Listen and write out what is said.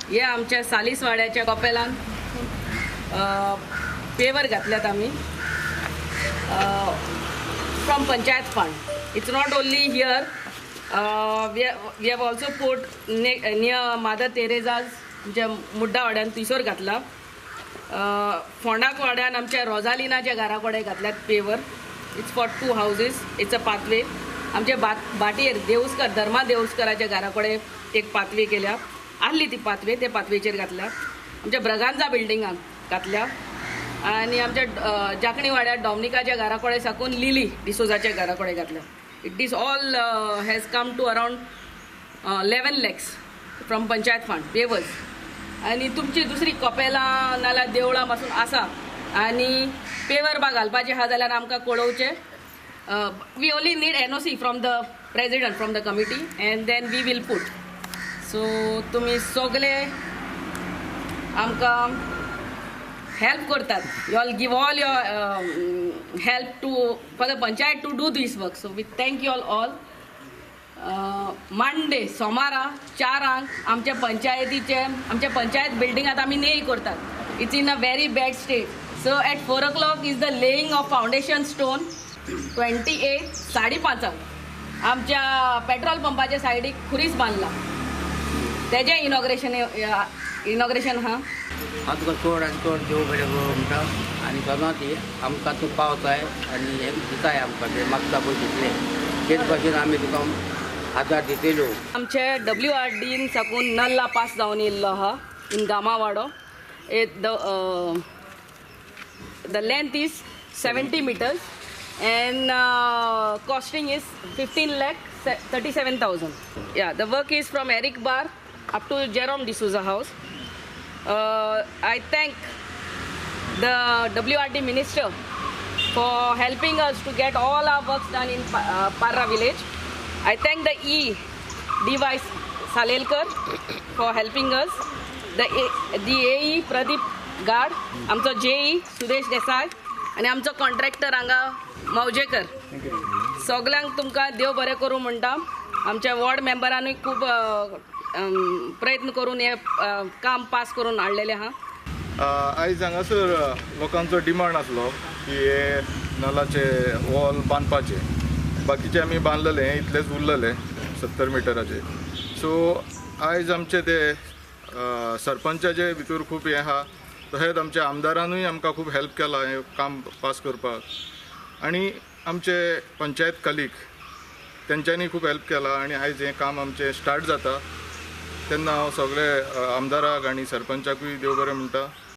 हे आमच्या सालीसवाड्याच्या कपेलान पेवर घातल्यात आमी from panchayat fund. It's not only here, we have also put near Mother Teresa's आमच्या मुड्डा वाड्यान थंयसर घातला. फोंडाक वाड्यान आमच्या रोजालिनाच्या घरा कडेन घातल्यात paver. It's for 2 houses, it's a pathway. आमच्या भाटयेर देवस्कर धर्मा देवस्कराच्या घरा कडेन एक पाथवे केल्या, आहली ती पाथवे, ते पाथवेचेर घातल्या. आमच्या ब्रगांजा बिल्डिंगान घातल्या. आनी आमच्या जाकणी वाड्यार डॉमनिकाच्या घरा कडेन साकून लिली डिसोजाच्या घरा कडेन घातल्या. It is all has come to around 11 lakhs from panchayat fund pavers. आनी तुमची दुसरी कपेलां नाल्यार देवळां पासून आसा आनी पेवर बा घालपाचें आहा जाल्यार आमकां कळोवचें. We only need NOC from the president, from the committee, and then we will put. So तुमी सगळे आमकां हेल्प करतात. You all give all your help to for the panchayat to do this work. So we thank you all all. Monday सोमारा 4 आमच्या पंचायतीचे आमच्या पंचायत बिल्डिंगात आमी नेय करतात. It's in a very bad state. So at 4 o'clock is the laying of foundation stone. 28 5:30 आमच्या petrol पंपाच्या सायडीक खुरीस बांदला, तेजें इनॉग्रेशन आहा. हांव तुका चड आनी चड देव बरें करूं म्हणटा आनी सदांच आमकां तूं पावताय आनी हें दिताय आमकां तें मागता पळय तितलें तेच भाशेन आमी तुका आदार दितलो. आमचे WRDन साकून नल्ला पास जावन येयल्लो आहा in गामावाडो. The length is 70 meters and costing is 15,37,000. Yeah, the work is from Eric Bar up to Jerome D'Souza house. I thank the WRD minister for helping us to get all our works done in Parra village. I thank the E D.Y. Salelkar for helping us, the AE Pradeep Guard, आमचो JE Sudesh Desai आनी आमचो contractor हांगा मौजेकर. सगल्यांक तुमकां देव बरें करूं म्हणटा. आमच्या वॉर्ड मेंबरांनी खूब प्रयत्न करून हें काम पास करून हाडलेलें आहा. आयज हांगासर लोकांचो डिमांड आसलो की हे नलाचे वॉल बांदपाचे, बाकीचे आमी बांदलेले, इतलेच उरलेले 70 मिटराचे. सो आयज आमचे ते सरपंचाचे भितर खूब हें आहा, तशेंच आमच्या आमदारानूय आमकां खूब हेल्प केला हें काम पास करपाक, आनी आमचे पंचायत कलीग तेंच्यांनी खूब हेल्प केला आनी आयज हें काम आमचें स्टार्ट जाता. तेन्ना हांव सगळे आमदाराक आनी सरपंचाकूय देव बरें म्हणटा.